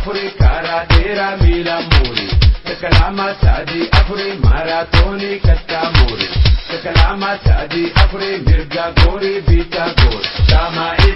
Afurii, karaa dheeraa miila muuri. Takka, lama, sadii, afurii, maaraatoonii kattaa muuri. Takka, lama, sadii, afurii, mirga goorii, bitaa goori. Saamaa'il.